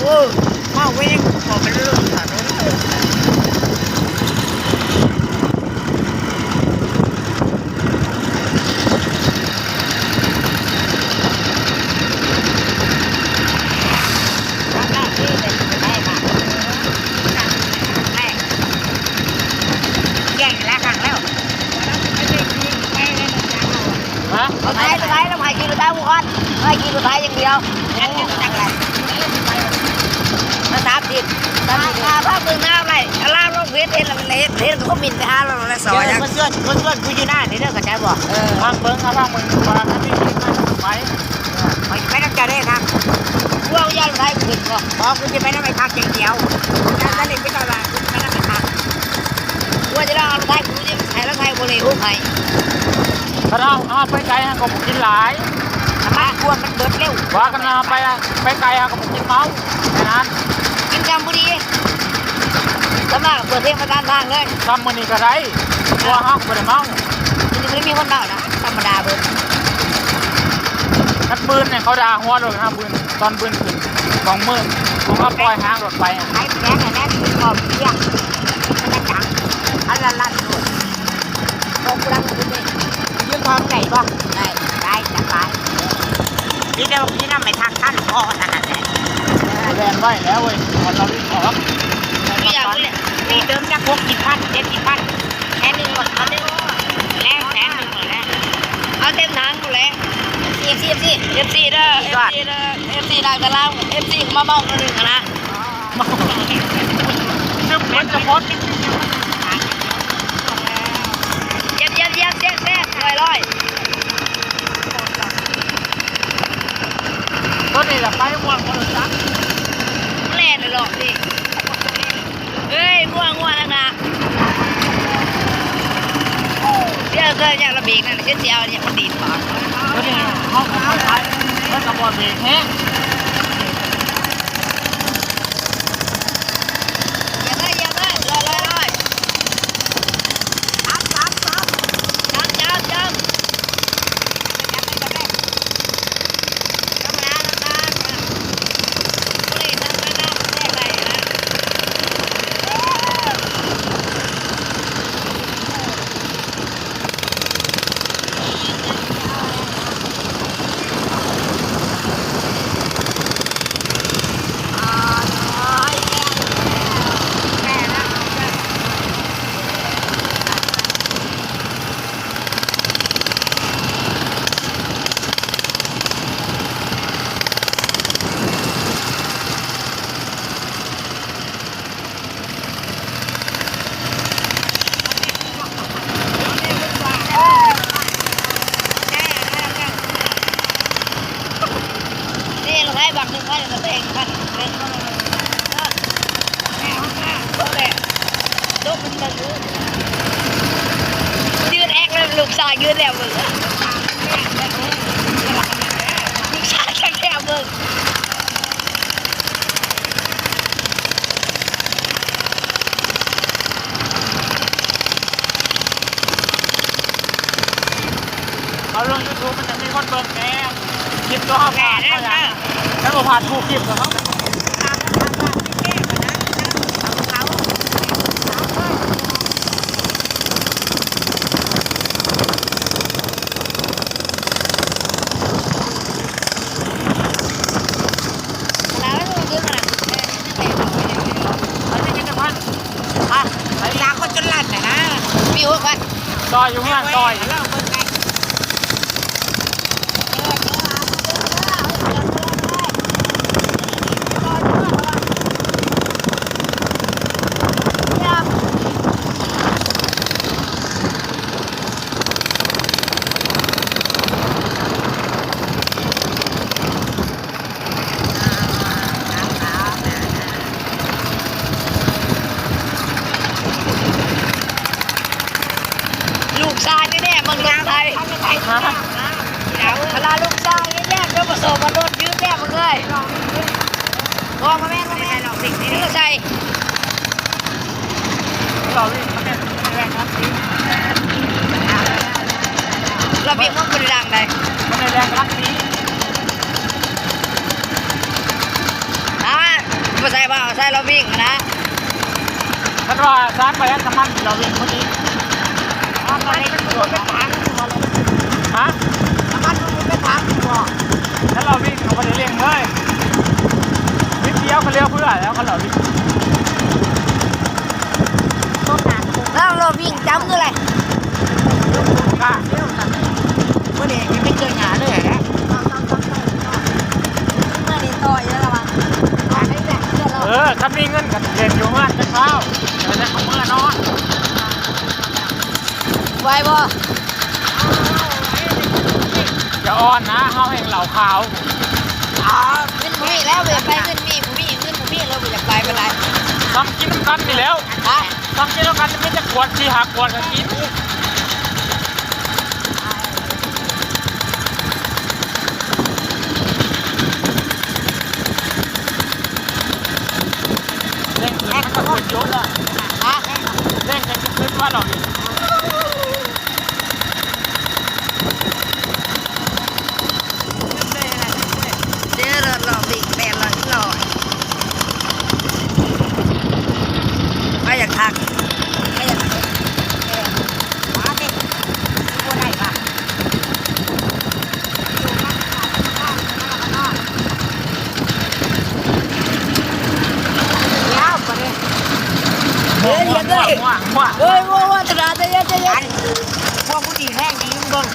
ເອີ ມາເວງ ຂໍໄປເລີຍ ແກ່ງແລ້ວ ຄັກແລ້ວ ຮະ ລົດໄຖ ລົດໄຖ ລະໃຜຂີ່ລົດໄຖຜູ້ອ່ອນ ໃຜຂີ່ລົດໄຖຢ່າງດຽວ ມາສາມສິບ ພາເບິ່ງໜ້າໄວ້ ລາວລົງເຟສເຫັນລະ ເຫັນ ເຫັນກໍຄອມເມັນໄປຫາລາວແລ້ວ ຊອຍ ເພິ່ນຊວນ ເພິ່ນຊວນກູຢູ່ໜ້ານີ້ເດີ ເຂົ້າໃຈບໍ່? ເອີ ຟັງເບິ່ງ ເອົາຟັງເບິ່ງວ່າຄັນມີເຂດມາໄປ ຂ້ອຍຊິໄປນຳເຈົ້າເດ້ຄັກ ພວກເຈົ້າໄດ້ຂຶ້ນບໍ່? ບໍ່ ກູຊິໄປນຳໄອ້ຄັກຢ່າງດຽວ ເຈົ້າສະໜິດໄປກ່ອນວ່າ ກູຊິໄປນຳໄອ້ຄັກ ກູຈະລອງເອົາລົດໄຖ ກູຈະໃຫ້ລົດໄຖບໍ່ເລຮຸກໃຫ້ ຄັນເຮົາ ເຮົາໄປໄກເຮົາກໍບໍ່ກິນຫຼາຍ ນ້ຳມັນຄວນມັນເບິດເລັວ ວ່າຄັນເຮົາໄປ ໄປໄກເຮົາກໍບໍ່ກິນເມົາ ແມ່ນນັ້ນ ກິນຈຳພໍດີ ສ່ວນມາກເປີດເພງໄປຕາມທາງເລີຍ ຊ່ຳມື້ນີ້ກໍໄດ້ ເພາະວ່າເຮົາກໍບໍ່ໄດ້ເມົາ ມື້ນີ້ບໍ່ໄດ້ມີຄົນເມົານະ ທຳມະດາເບີດ ຄັນບືນນີ້ເຂົາດ່າຫົວໂລດ ຄັນບືນ ຕອນບືນຂຶ້ນ ສອງມື້ ພວກເຮົາປ່ອຍຫາງລົດໄປ ໃຫ້ແບບນັ້ນແຫຼະ ມີຄວາມສ່ຽງ ມັນຈະຈັງ ອັນລະລັນໂລດ ຂອງຜູ້ລັງຜູ້ນີ້ ຢືມທອງໄດ້ບໍ່? ໄດ້ ໄດ້ ສະບາຍ ມີແຕ່ວ່າມີນຳໄປທາງຄັນພໍເທົ່ານັ້ນແຫຼະ ແລ່ນໄວແລ້ວເວີຍ ເຂົາເຈົ້າລີບອອກ ມີຢ່າງນີ້ແຫຼະ ມີເຕີມຈັກຫົກສິບພັນ ເຈັດສິບພັນ ແສນໜຶ່ງກໍເອົາເດີ ແລງແສນໜຶ່ງແຫຼະ ເອົາເຕັມຖັງພຸ້ນແຫຼະ ເອັຟຊີ ເອັຟຊີ ເອັຟຊີ ເອັຟຊີເດີ ເອັຟຊີເດີ ເອັຟຊີ ນັ່ງຕາລາງ ເອັຟຊີ ມາເມົາໜ້ອຍໜຶ່ງຫັ້ນນະ ຊຶບ ເປັນສະພອດ ຢຽບ ຢຽບ ຢຽບ ແຊກ ແຊກ ລອຍ ລອຍ ຕົວນີ້ລະໄປມ່ວນບໍ່ຮູ້ຈັກ ແລ່ນລອກນີ້ ເອີຍ ງົວ ງົວ ນັກໜາ ດຽວເກີດຫຍັງລະເບກນັ້ນ ຊິເອົາຫຍັງມາດີດປາກ ຕົວນີ້ເຮົາກໍໄປ ມັນກໍບໍ່ເບກແຮງ ຢຽບເລີຍ ຢຽບເລີຍ ລອຍ ລອຍ ລອຍ ຈັບ ຈັບ ຈັບ ຈັບ ຈັບ ຈັບ ຈັບ ນີ້ລະໄປບັກໜຶ່ງໄວ້ລະແບ່ງກັນ ແບ່ງກັນ ເອີ ແມ່ນ ໂຕມັນເບິ່ງຢູ່ ຢືນແອກແລ້ວ ລູກຊາຍຢືນແລ້ວເບິ່ງ ລູກຊາຍແລ້ວເບິ່ງ. ເອົາລົງຢູທູບ ມັນຈະມີຄົນເບິ່ງແດ່ ຄລິບຕົວເຮົາ ແມ່ນເດີ ແລ້ວບໍ່ພາດທຸກຄລິບເຮົາ. ສາມຄົນຈົນລັດນະ ມີຫົວກັນ ຊອຍຢູ່ເຮືອນ ຊອຍ. ລູກຊາຍແທ້ໆ ເບິ່ງລົດໄຖ ຂະໜາດລູກຊາຍແທ້ໆ ກໍບໍ່ສົມວ່າລົດຢືນແທ້ເບິ່ງເອີຍ. ບໍ່ ບໍ່ແມ່ນ ບໍ່ແມ່ນ ລອງເບຣກນີ້ ໃສ່ ລອງເບຣກ ມັນແມ່ນແຮງຄັກດີ ລອງເບຣກ ມັນບໍ່ໄດ້ດັງໃດ ມັນໄດ້ແຮງຄັກດີ ອ່າ ລາວວິ່ງນະ ຄັນວ່າຊາດປະຢັດນ້ຳມັນລາວວິ່ງພໍດີ. ນ້ຳມັນມັນບໍ່ໄດ້ເປັນຖັງບໍ່ລະ? ຮະ? ນ້ຳມັນມັນບໍ່ໄດ້ເປັນຖັງບໍ່? ຄັນລາວວິ່ງເຮົາບໍ່ໄດ້ເລັ່ງເລີຍ ນິດດຽວກໍເຫຼືອເຟືອແລ້ວ ຄັນລາວວິ່ງ. ລາວ ລາວວິ່ງຈຳຄືໄລ ກະ ມື້ນີ້ໄປເຈີຫຍ້າເລີຍແຫຼະ. ເອີ ຄັນມີເງິນກໍເຫຼັ້ນຢູ່ເຮືອນແຕ່ເຊົ້າ ແລ້ວກໍເມືອນອນ. ໄຫວບໍ່? ຢ່າອ່ອນນະ ເຮົາແຮ່ງເຫຼົ້າຂາວ. ອໍ ເງິນບໍ່ມີແລ້ວ ບໍ່ຢາກໄປ ເງິນມີບໍ່ມີ ເງິນບໍ່ມີ ລາວບໍ່ຢາກໄປປານໃດ. ຊອກກິນນຳກັນນີ້ແລ້ວ. ຮະ? ຊອກກິນນຳກັນ ມີແຕ່ຂວດ ສີ່ຫ້າຂວດກໍກິນ. ແຮງຂຶ້ນມັນກໍຂຶ້ນຢູ່. ຮະ? ແຮງຂຶ້ນມັນຂຶ້ນວ່າດອກນີ້. ເດີ ລອບໆ ອີກແປດຮ້ອຍ ລອບ. ໃຜຢາກທັກ ໃຜຢາກທັກ ເອີ ມາຕິ ຊິບໍ່ໄດ້ບາດ. ເອີຍ ຢ່າເລີຍ ເອີຍ ບໍ່ ບໍ່ ບໍ່ ຕະຫຼາດ ໃຈເຢັນ ໃຈເຢັນ ພວກຜູ້ດີແຮງດີ ເບິ່ງ.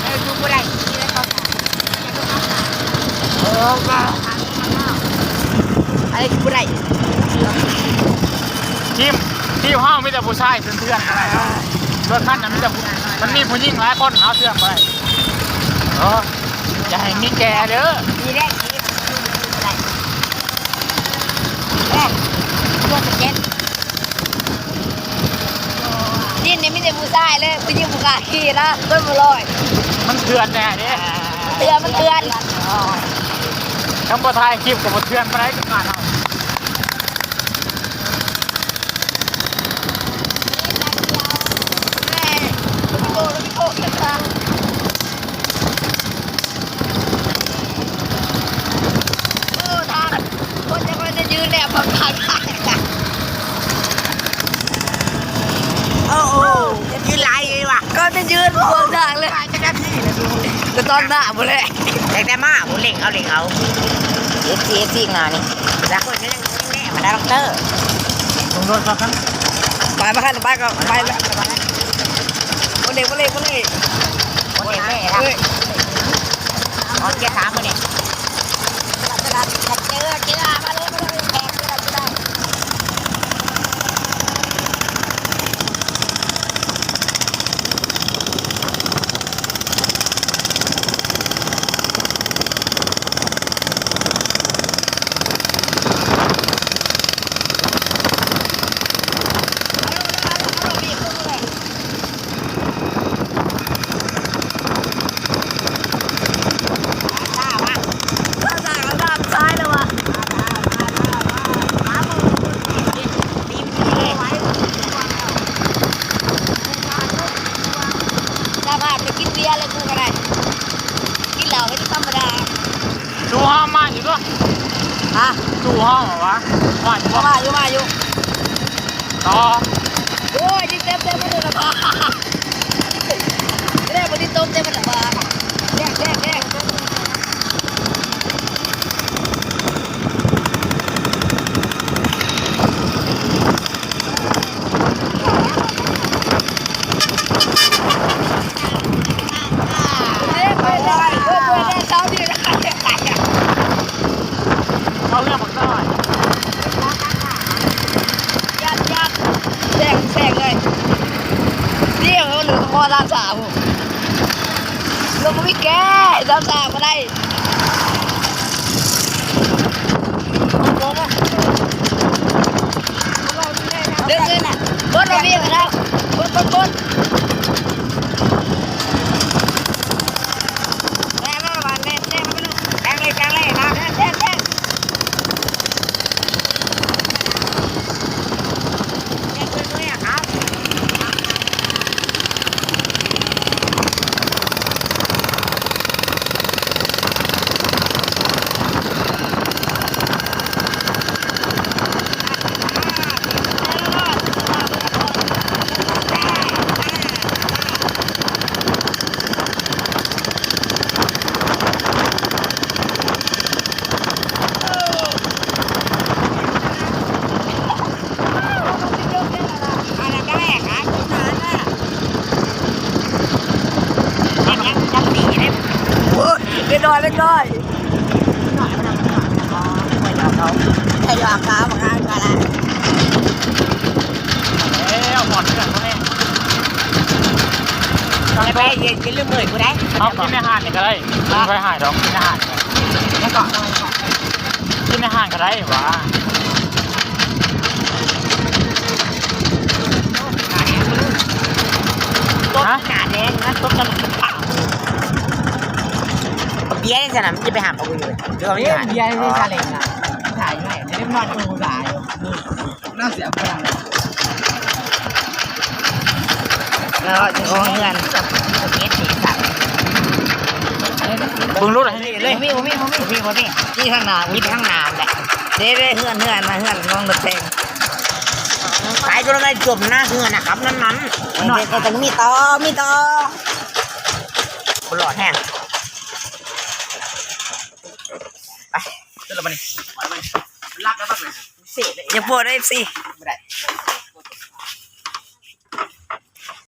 ເອີ ຢູ່ບໍ່ໄດ້ ຢູ່ໄດ້ເຂົ້າສານ ເອີ ອັນນີ້ຢູ່ບໍ່ໄດ້. ທີມ ທີມເຮົາມີແຕ່ຜູ້ຊາຍເຖື່ອນໆ ລົດຄັນນັ້ນມີແຕ່ຜູ້ ມັນມີຜູ້ຍິງຫຼາຍຄົນ ເອົາເຖື່ອນບໍ່ໄດ້. ໂອ້ ຢ່າໃຫ້ມີແກ່ເດີ ດີແລ້ວ ດີແລ້ວ ບໍ່ໄດ້ ແລ້ວ ເພື່ອສະເກັດ. ດິນນີ້ມີແຕ່ຜູ້ຊາຍເລີຍ ຜູ້ຍິງບໍ່ກ້າຂີ່ນະ ຄົນບໍ່ລອຍ. ມັນເຖື່ອນແດ່ເດ້ ເຖື່ອນ ມັນເຖື່ອນ. ຄັນບໍ່ຖ່າຍຄລິບກໍບໍ່ເຖື່ອນປານໃດ ກັບງານເຮົາ. ໂອ້ ທ່ານ ຄົນຈະ ຄົນຈະຢືນແນບບັງທາງ. ໂອ້ໂຫ ຢືນຫຼາຍຢູ່ວ່າ ກໍຈະຢືນຂວາງທາງເລີຍ. ໄປຈັກນາທີລະ ແຕ່ຕອນໜ້າພຸ້ນແຫຼະ ແຕ່ ແຕ່ມາພຸ້ນ ເລັ່ງເອົາ ເລັ່ງເອົາ. ເອັຟຊີ ເອັຟຊີ ຂ້າງໜ້ານີ້ ລະຄົນຍັງ ຍັງແນມມາໄດ້ ດອກເຕີ ລົງລົດກ່ອນ. ໄປ ມາ ໄປກ່ອນ ໄປ ບໍ່ເລັ່ງ ບໍ່ເລັ່ງ ບໍ່ເລັ່ງ ບໍ່ເລັ່ງແນ່. ເອີຍ ເອົາເກຍສາມມື້ນີ້. ສະພາບໄປກິນເບຍແລ້ວ ກູກໍໄດ້ ກິນເຫຼົ້າໃຫ້ທຳມະດາ. ສູ່ເຮົາມາຢູ່ຕົວະ ຮະ? ສູ່ເຮົາຫວາ ມາຢູ່ບໍ່? ມາຢູ່ ມາຢູ່ ຕໍ່. ໂອ້ຍ ດິນເຕັມເຕັມມັນລະບາດ ແລ້ວບໍ່ດິນຕົມເຕັມມັນລະບາດ ແຊບ ແຊບ ແຊບ. ເອົາເລື່ອງບັກນ້ອຍ ຍັດ ຍັດ ແຊງ ແຊງເລີຍ. ດຽວເຮົາເຫຼືອພໍສາມສາມ ລົງບໍ່ມີແກ່ ສາມສາມບໍ່ໄດ້. ເດີນຂຶ້ນ ບົດບໍ່ມີແລ້ວ ບົດ ບົດ ບົດ. ແຊງເລີຍ ແຊງເລີຍ ມາ ແຊງ ແຊງ ແຊງ. ແຊງເລີຍ ເລີຍ ອາ ຄັບ. ຮຽບຮ້ອຍ ຮຽບຮ້ອຍ ໄປຫຍອກເຂົາ ໄປຫຍອກເຂົາ ບັກອາຍວ່າລະ ເອີ ຮອດເຮືອນບໍ່ແມ່ນ ຕ້ອງໄປ ຢ່າ ຢ່າລືມເອີຍກູໄດ້ ເອົາ ກິນໃນຮ້ານນີ້ກໍໄດ້ ບໍ່ມີໃຜຫາຍດອກ ກິນໃນຮ້ານ ແລ້ວກໍ ກິນໃນຮ້ານກໍໄດ້ຫວາ ຮະ? ໜ້າແດງນະ ຕົກກັນ ເບຍໃນສະໜາມ ຈະໄປຫາເອົາເບຍ ເບຍໃນຊາເລັງນະ ຂາຍໃຫ້ ໄດ້ນອນໂອສາຢູ່ ໜ້າເສຍພະລັງ ແລ້ວເຈົ້າຂອງເຮືອນ ເຮັດສີສັນ ເບິ່ງລົດໃຫ້ນີ້ເລີຍ ບໍ່ມີ ບໍ່ມີ ບໍ່ມີ ບໍ່ມີ ມີທາງໜ້າ ມີທາງໜ້າແຫຼະ ເດ້ ເດ້ ເຮືອນ ເຮືອນນະ ເຮືອນນ້ອງລົດແພງ ໄປຈົນໄດ້ຈົມນະ ເຮືອນນະ ຂັບນັ້ນໆ ເອີ ເດ້ ຕ້ອງມີຕໍ່ ມີຕໍ່ ບໍ່ລອດແຮງ ໄປ ຂຶ້ນແລ້ວບັດນີ້ ລັກແລ້ວບັດນີ້ ເສຍເລີຍ ຢ່າໂພດເດີ ເອັຟຊີ